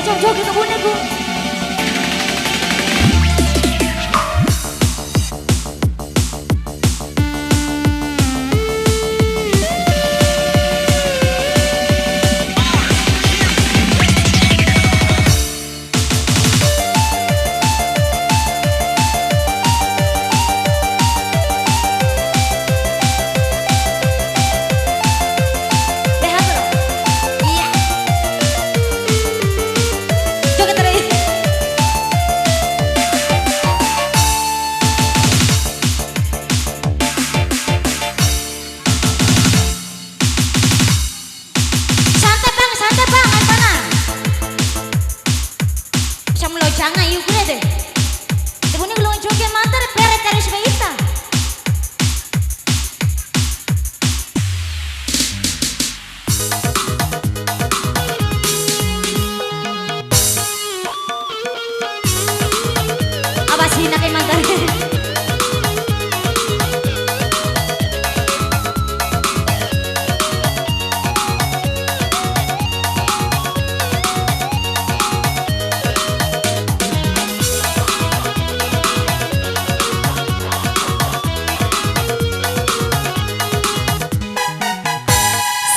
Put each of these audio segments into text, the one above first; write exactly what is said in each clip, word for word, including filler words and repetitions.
Joget ke bune ku. Sehat, Bro? Iya. Joget terus. Santai, Bang, santai, Bang, main tanah. Bisa melojanga, iu kure deh. Te bune ku loa joget mata re, pere taris ba ita. Awas hina kai mantan.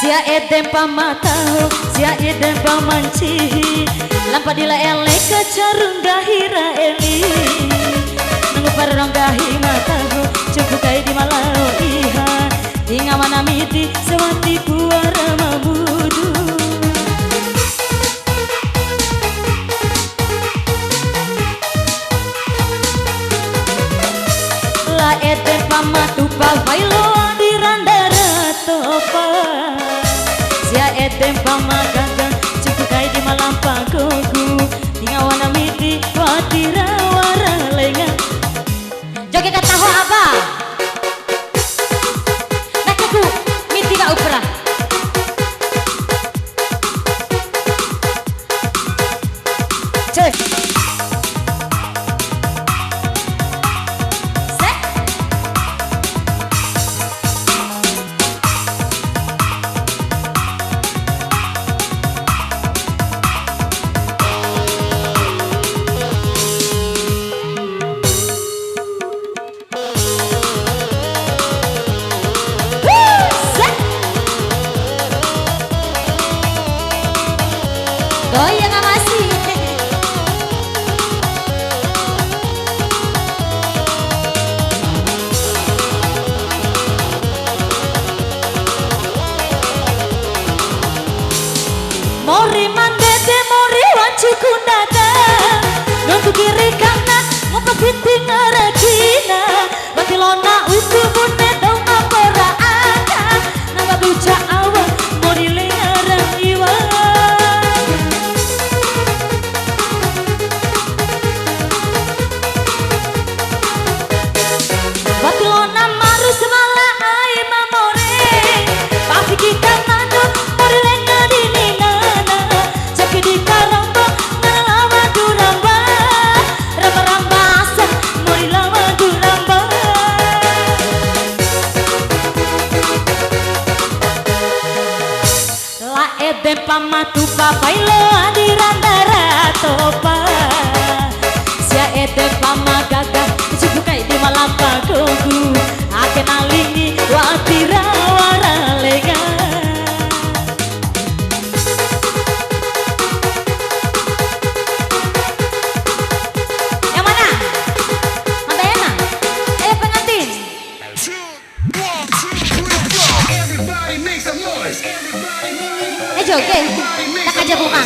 Sia edempa ma taho, sia edempa ma ncihi, lampa di la ele ka caru nggahi ra eli. Nungu para ronggahi ma taho, cumpu kai di ma lao iha, di ngawa na midi, sawatipu wara ma mudu. La edempa ma tupa wai loa di randa ra topa. Sia edempa ma gaga, cumpu kai di ma lampa gogu. Di ngawa na midi, wati ra wara lenga. Joget ka taho apa? Nake ku, midi ka upra. Cek. Set. Goyang, Amasi. Mori ma ndede, mori wancuku ndada, nuntu kiri kanan, ngupa fiti ngarakina, wati loa na utu bune dou ma pora aka, na waduca awa, mori lenga ra iwa. Wati loa na maru samala ai ma more, pa fiki ka manu, mori lenga di ninana, coki di karombo, ngara lawa du ramba, ramba-ramba asa, mori lawa du ramba. La edempa ma tupa wai loa di randa ra topa. Sia edempa ma gaga, cumpu kai di ma lampa gogu. Ake na lingi, wati ra wara lenga. Yang mana? Mata Yana? Ayo pengantin. Eh, joget. Tak aja bukan.